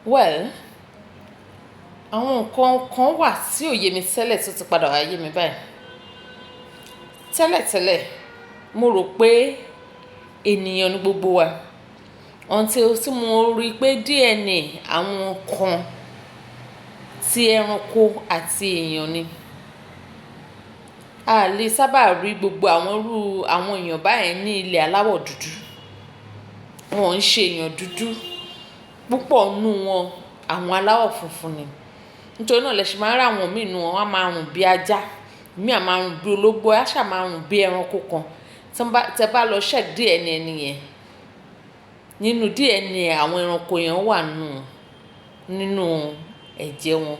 Well, àwọn nǹkan kan wà tí ò yé mi tẹ́lẹ̀ tó ti padà wá yé mi báyìí. Tẹ́lẹ̀tẹ́lẹ̀, mo rò pé ènìyàn ni gbogbo wa. Until tí mo rí pé DNA àwọn kan ti ẹranko àti èèyàn ni. A lè sábà rí gbogbo àwọn irú àwọn èèyàn báyẹn ní ilẹ̀ aláwọ̀ dúdú. Wọn ò ń ṣe èèyàn dúdú. Púpọ̀ nínú wọn àwọn aláwọ̀ funfun ni. Nítorí náà lẹ ṣe máa ń rí àwọn mí nínú wọn, wọ́n á máa rùn bí ajá, ìmí à máa rùn bí ológbò, á ṣà máa rùn bí ẹranko kan. Tí ẹ bá lọ check DNA ẹni yẹn, nínú DNA àwọn ẹranko yẹn wà nínú ẹ̀jẹ̀ wọn.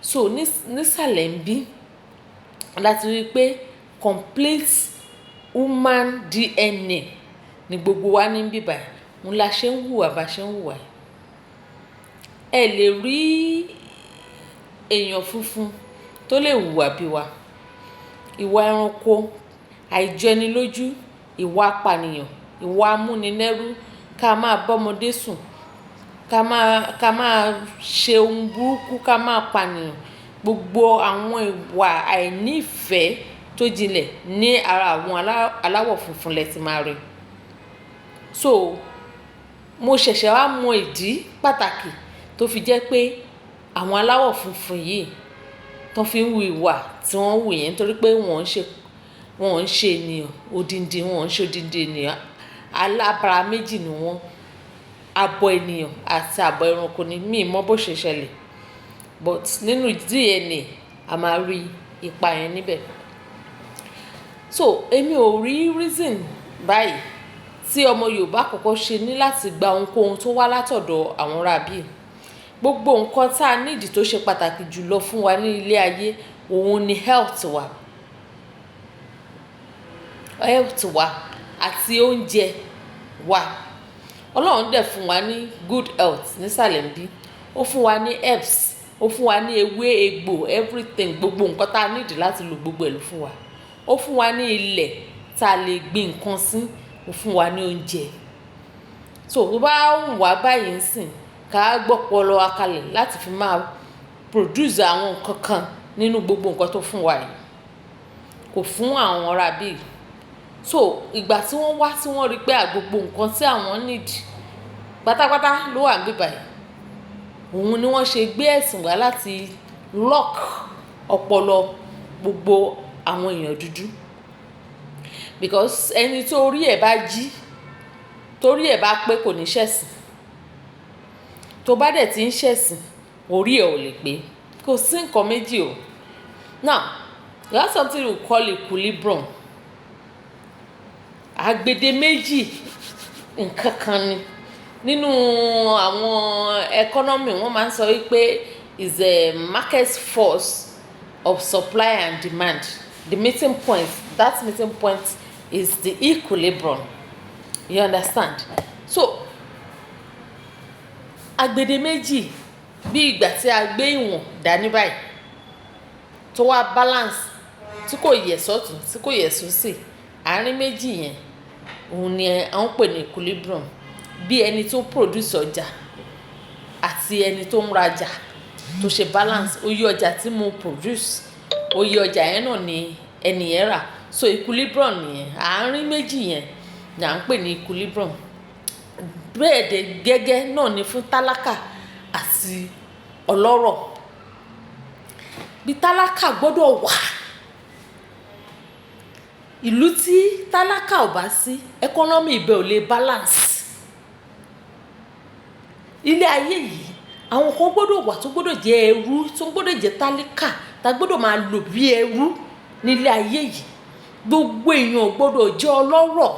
So nísàlẹ̀ ńbí, láti rí pé complete human DNA ni gbogbo wa ní níbí báyìí. Òun la ṣe ń hùwà bá ṣe ń hùwà. Ẹ lè rí èèyàn funfun tó lè hùwà bí wa. Ìwà ẹranko, àìjọni lójú, ìwà apànìyàn, ìwà amúnilẹ́rú, ká máa bá ọmọdé sùn, ká máa ṣe ohun burúkú, ká máa pànìyàn. Gbogbo àwọn ìwà àìnífẹ̀ẹ́ tó jinlẹ̀ ní ara àwọn aláwọ̀ funfun lẹ ti máa rí. So mo ṣẹ̀ṣẹ̀ wá mọ ìdí pàtàkì tó fi jẹ́ pé àwọn aláwọ̀ funfun yìí tó fi ń hu ìwà tí wọ́n hù yẹn, nítorí pé wọ́n ń ṣe ènìyàn odindi, wọ́n ń ṣe odindi ènìyàn. Alábara méjì ni wọ́n, abo ènìyàn àti abo ẹranko ni. Mi ò mọ̀ bó ṣe ṣẹlẹ̀, but nínú DNA a máa rí ipa yẹn níbẹ̀. So èmi ò rí reason báyìí tí ọmọ Yorùbá kọ́kọ́ ṣe ní láti gba ohunkóhun tó wá látọ̀dọ̀ àwọn ará bí. Gbogbo nǹkan tí a need tó ṣe pàtàkì jù lọ fún wa ní ilé ayé, òun ni health wa. Health wa àti oúnjẹ wa. Ọlọ́run dẹ̀ fún wa ní good health nísàlẹ̀ ńbí. Ó fún wa ní herbs, ó fún wa ní ewé, egbò, everything, gbogbo nǹkan tí a need láti lò, gbogbo ẹ̀ ló fún wa. Ó fún wa ní ilẹ̀ tí a lè gbin nǹkan sí, ó fún wa ní oúnjẹ. So tó bá wù wá báyìí ńsìn, ká gbọ́pọlọ wa kalẹ̀ láti fi máa produce àwọn nǹkan kan nínú gbogbo nǹkan tó fún wa yìí. Kò fún àwọn ará bí. So ìgbà tí wọ́n wá, tí wọ́n rí pé gbogbo nǹkan tí àwọn need pátápátá ló wà níbí báyìí, òun ni wọ́n ṣe gbé ẹ̀sìn wá láti lock ọpọlọ gbogbo àwọn èèyàn dúdú. Because ẹni tó orí ẹ̀ bá jí, torí ẹ̀ bá pé, kò ní ṣẹ̀sìn. Tó bá dẹ̀ tí ń ṣẹ̀sìn, orí ẹ̀ ò lè pé. Kò sí nǹkan méjì o. Now, we have something we call equilibrium. Agbede méjì nǹkan kan ni. Nínú àwọn economy, wọ́n máa ń sọ wípé is a market force of supply and demand. The meeting point, that meeting point is the equilibrium. You understand? So agbede méjì, bí ìgbà tí a gbé ìwọ̀n dání báyìí tó wá balance, tí kò yẹ̀ sọ́tùn, tí kò yẹ̀ sósì, àárín méjì yẹn, òun ni à ń pè ní equilibrium. Bí ẹni tó produce ọjà àti ẹni tó ń rajà tó ṣe balance, oye ọjà tí mo produce, oye ọjà yẹn náà ni ẹni yẹn rà. So equilibrium nìyẹn. Àárín méjì yẹn ni à ń pè ní equilibrium. Bẹ́ẹ̀ dẹ̀ gẹ́gẹ́ náà ni fún tálákà àti ọlọ́rọ̀. Bí tálákà gbọ́dọ̀ wà, ìlú tí tálákà ò bá sí, economy ibẹ̀ ò lè balance. Ilé ayé yìí, àwọn kan gbọ́dọ̀ wà tó gbọ́dọ̀ jẹ́ ẹrú, tó gbọ́dọ̀ jẹ́ tálákà, tá gbọ́dọ̀ máa lò bí ẹrú ní ilé ayé yìí. Gbogbo èèyàn ò gbọ́dọ̀ jẹ́ ọlọ́rọ̀,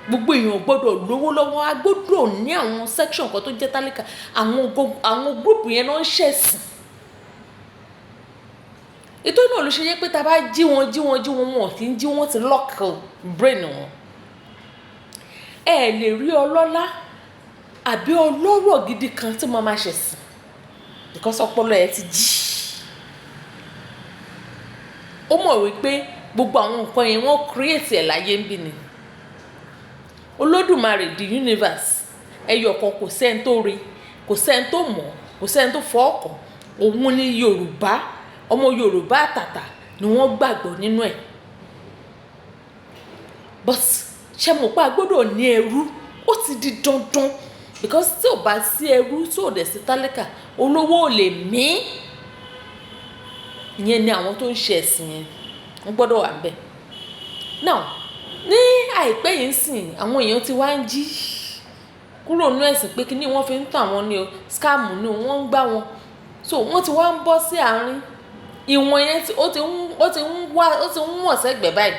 gbogbo èèyàn ò gbọ́dọ̀ lówó lọ́wọ́. A gbọ́dọ̀ ní àwọn section kan tó jẹ́ tálákà. Àwọn group yẹn náà ń ṣẹ̀sìn. Ètò náà ló ṣe jẹ́ pé tí a bá jí wọn, jí wọn, jí wọn, wọn kì í jí, wọ́n ti lock brain wọn. Ẹ lè rí ọlọ́lá àbí ọlọ́rọ̀ gidi kan tí máa ma ṣẹ̀sìn, because ọpọlọ ẹ ti jí. Ó mọ̀ wípé gbogbo àwọn nǹkan yẹn, wọ́n create ẹ̀ láyé ńbí ni. Olódùmarè, the universe, ẹyọ kan, kò sí ẹni tó rí. Kò sẹ́ni tó mọ̀, kò sẹ́ni tó fọwọ́ kàn. Òun ni Yorùbá, ọmọ Yorùbá àtàtà ni wọ́n gbàgbọ́ nínú ẹ̀. But ṣé mo pé a gbọ́dọ̀ ní ẹrú? Ó ti di dandan, because tí ò bá sí ẹrú, tí ò dẹ̀ sí tálíkà, olówó ò lè mí. Ìyẹn ni àwọn tó ń ṣe ẹ̀sìn yẹn, wọ́n gbọ́dọ̀ wà níbẹ̀. Now, ní àìpẹ́ yìí ń sìn, àwọn èèyàn ti wá ń jí kúrò nínú ẹ̀sìn pé kíní wọ́n fi ń tàn wọ́n ní o, scam ní o, wọ́n ń gbá wọn. So wọ́n ti wá ń bọ́ sí àárín ìwọ̀n yẹn, ó ti ń wá, ó ti ń wọ̀n sẹ́gbẹ̀ẹ́ báyìí,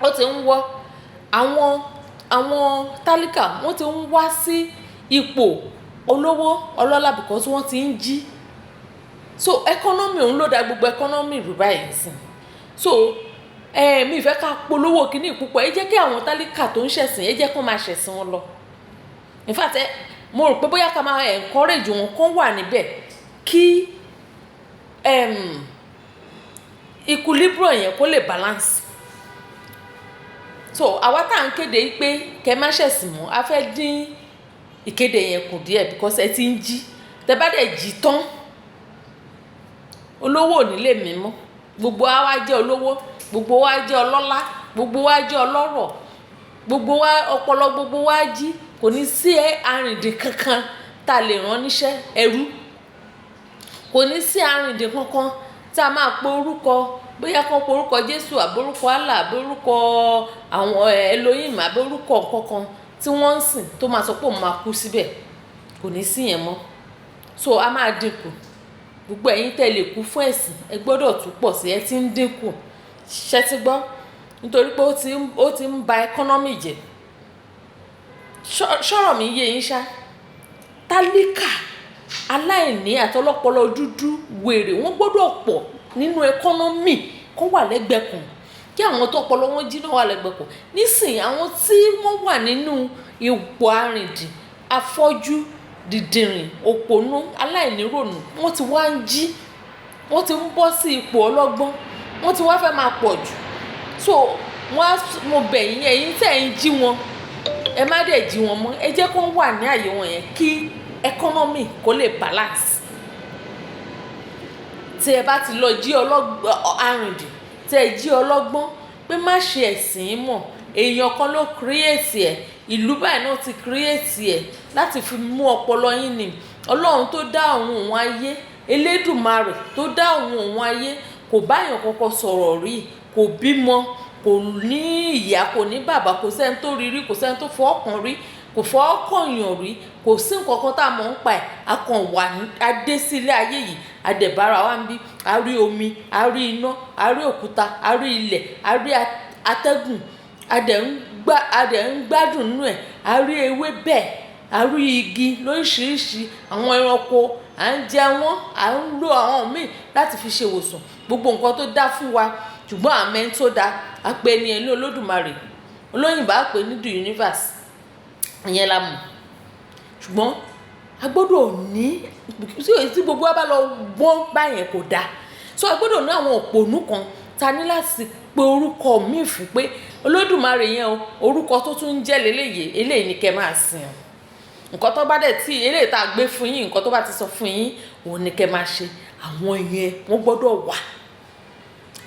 ó ti ń wọ́. Àwọn tálíkà, wọ́n ti ń wá sí ipò olówó ọlọ́lá because wọ́n ti ń jí. So economy òun ló da gbogbo economy rú báyìí sìn. So mi fẹ́ ká polówó kíní púpọ̀. Ẹ jẹ́ kí àwọn tálíkà tó ń ṣẹ̀sìn, ẹ jẹ́ kó máa ṣẹ̀sìn wọn lọ. In fact, mo rò pé bóyá ká máa encourage wọn kó wà níbẹ̀ kí equilibrium yẹn kó lè balance. So àwa tá à ń kéde pé kẹ́ má ṣẹ̀sìn mọ́, a fẹ́ dín ìkéde yẹn kù díẹ̀ because ẹ ti ń jí. Tẹ bá dẹ̀ jí tán, olówó ò ní lè mí mọ́. Gbogbo wa wá jẹ́ olówó, gbogbo wa jẹ́ ọlọ́lá, gbogbo wa jẹ́ ọlọ́rọ̀, gbogbo wa ọpọlọ gbogbo wa jí. Kò ní sí arìndìn kankan tá a lè rán níṣẹ́ ẹrú, kò ní sí arìndìn kankan tí a máa pe orúkọ, bóyá kán pe orúkọ Jésù, àbí orúkọ Allah, àbí orúkọ àwọn Elohim, àbí orúkọ kankan tí wọ́n ń sìn, tó máa sọ pé òun máa kú síbẹ̀. Kò ní sí yẹn mọ́. So a máa dínkù. Gbogbo ẹ̀yin tẹ́ lè kú fún ẹ̀sìn, ẹ gbọ́dọ̀ tún pọ̀ sí. Ẹ ti ń dínkù, ṣẹ́ ti gbọ́? Nítorí pé ó ti ń ba economy jẹ́. Ṣọ́rọ̀ mi yé yín ṣá? Tálíkà, aláìní àtọlọ́pọlọ dúdú, wèrè, wọ́n gbọ́dọ̀ pọ̀ nínú economy, kó wà lẹ́gbẹ̀ẹ́ kan, kí àwọn tó ọpọlọ wọn jí náà wà lẹ́gbẹ̀ẹ́ kan. Nísìnyí, àwọn tí wọ́n wà nínú ipò arìndìn, afọ́jú, dìndìnrìn, òpònú, aláìníròònú, wọ́n ti wá ń jí, wọ́n ti ń bọ́ sí ipò ọlọ́gbọ́n, wọ́n ti wá fẹ́ máa pọ̀ jù. So wọ́n á, mo bẹ̀ yín, ẹ̀yin tẹ̀ ń jí wọn, ẹ má dẹ̀ jí wọn mọ́. Ẹ jẹ́ kó wà ní àyè wọn yẹn kí economy kó lè balance. Tí ẹ bá ti lọ jí ọlọ́gbọ́n arìndìn, tí ẹ jí ọlọ́gbọ́n pé má ṣe ẹ̀sìn mọ̀, èèyàn kan ló create ẹ̀, ìlú báyìí náà ti create ẹ̀ láti fi mú ọpọlọ yín ni. Ọlọ́run tó dá ọ̀run òun ayé, Elédùmarè tó dá ọ̀run òun ayé, kò bá èèyàn kankan sọ̀rọ̀ rí, kò bímọ, kò ní ìyá, kò ní bàbá, kò sẹ́ni tó rí rí, kò sẹ́ni tó fọwọ́ kàn rí, kò fọwọ́ kànyàn rí, kò sí nǹkan kan tá a mọ̀ ń pa ẹ̀. A kàn wà ní adé sí ilé ayé yìí, a dẹ̀ bára wa ń bí, a rí omi, a rí iná, a rí òkúta, a rí ilẹ̀, a rí atẹ́gùn, a dẹ̀ ń gbádùn nínú ẹ̀, a rí ewé bẹ́ẹ̀, a rí igi lóríṣiríṣi, àwọn ẹranko, à ń jẹ wọ́n, à ń lo àwọn míì láti fi ṣe ìwòsàn, gbogbo nǹkan tó dá fún wa. Ṣùgbọ́n àmọ́ ẹni tó dá a pè ní ẹni Olódùmarè, olóyìnbó á pè ní the universe, ìyẹn la mọ̀. Ṣùgbọ́n a gbọ́dọ̀ ní, tí gbogbo wa bá lọ gbọ́n báyẹn, kò dáa. So a gbọ́dọ̀ ní àwọn òpònú kan ta ní láti pe orúkọ míì fún pé Olódùmarè yẹn o, orúkọ tó tún ń jẹ́ léléyìí, eléyìí ni kẹ́ máa sìn o. Nǹkan tó bá dẹ̀ tí eléyìí tá a gbé fún yín, nǹkan tó bá ti sọ fún yín, òun ni kẹ́ máa ṣe. Àwọn yẹn, wọ́n gbọ́dọ̀ wà.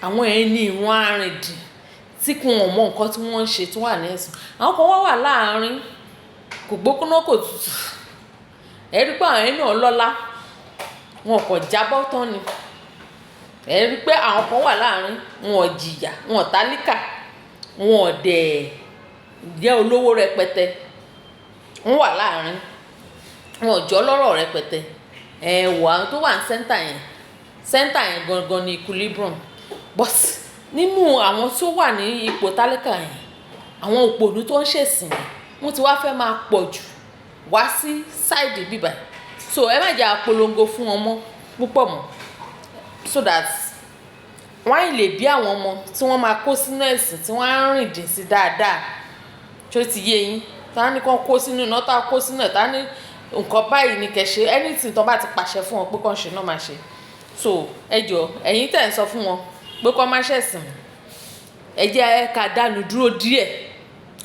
Àwọn yẹn ní ìwọ̀n arìndìn tí kò wọ́n mọ nǹkan tí wọ́n ń ṣe, tí wọ́n wà ní ẹ̀sìn. Àwọn kan wá wà láàárín, kò gbóná kò tutù. Ẹ rí pé àwọn yẹn náà lọ́lá, wọn kò jábọ́ tán ni. Ẹ rí pé àwọn kan wà láàárín, wọn ò jìyà, wọn ò tálíkà, wọn ò dẹ̀ jẹ́ olówó rẹpẹtẹ, wọ́n wà láàárín, wọn ò jọ lọ́rọ̀ rẹpẹtẹ. Ẹ wò àwọn tó wà ní center yẹn, center yẹn gangan ni equilibrium. But nínú àwọn tó wà ní ipò tálíkà yẹn, àwọn òpònú tó ń ṣẹ̀sìn yẹn, wọ́n ti wá fẹ́ máa pọ̀ jù wá sí side bíbà. So ẹ má jẹ́ àpolongo fún wọn mọ́ púpọ̀ mọ́, so that wọ́n á lè bí àwọn ọmọ tí wọ́n máa kó sínú ẹ̀sìn, tí wọ́n á rìn dín sí dáadáa. Tó ti yé yín? Tá ní kán kó sínú iná, tá kó sínú ẹ̀, tá ní nǹkan báyìí ní kẹ́ ṣe, anything tó bá ti pàṣẹ fún wọn pé kán ṣe náà máa ṣe. So ẹ jọ̀ọ́, ẹ̀yin tẹ̀ ń sọ fún wọn pé kán má ṣẹ̀sìn, ẹ jẹ́ ká dánu dúró díẹ̀.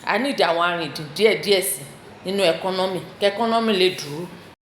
A need àwọn arìndìn díẹ̀ díẹ̀ sí nínú economy, kí economy lè dúró.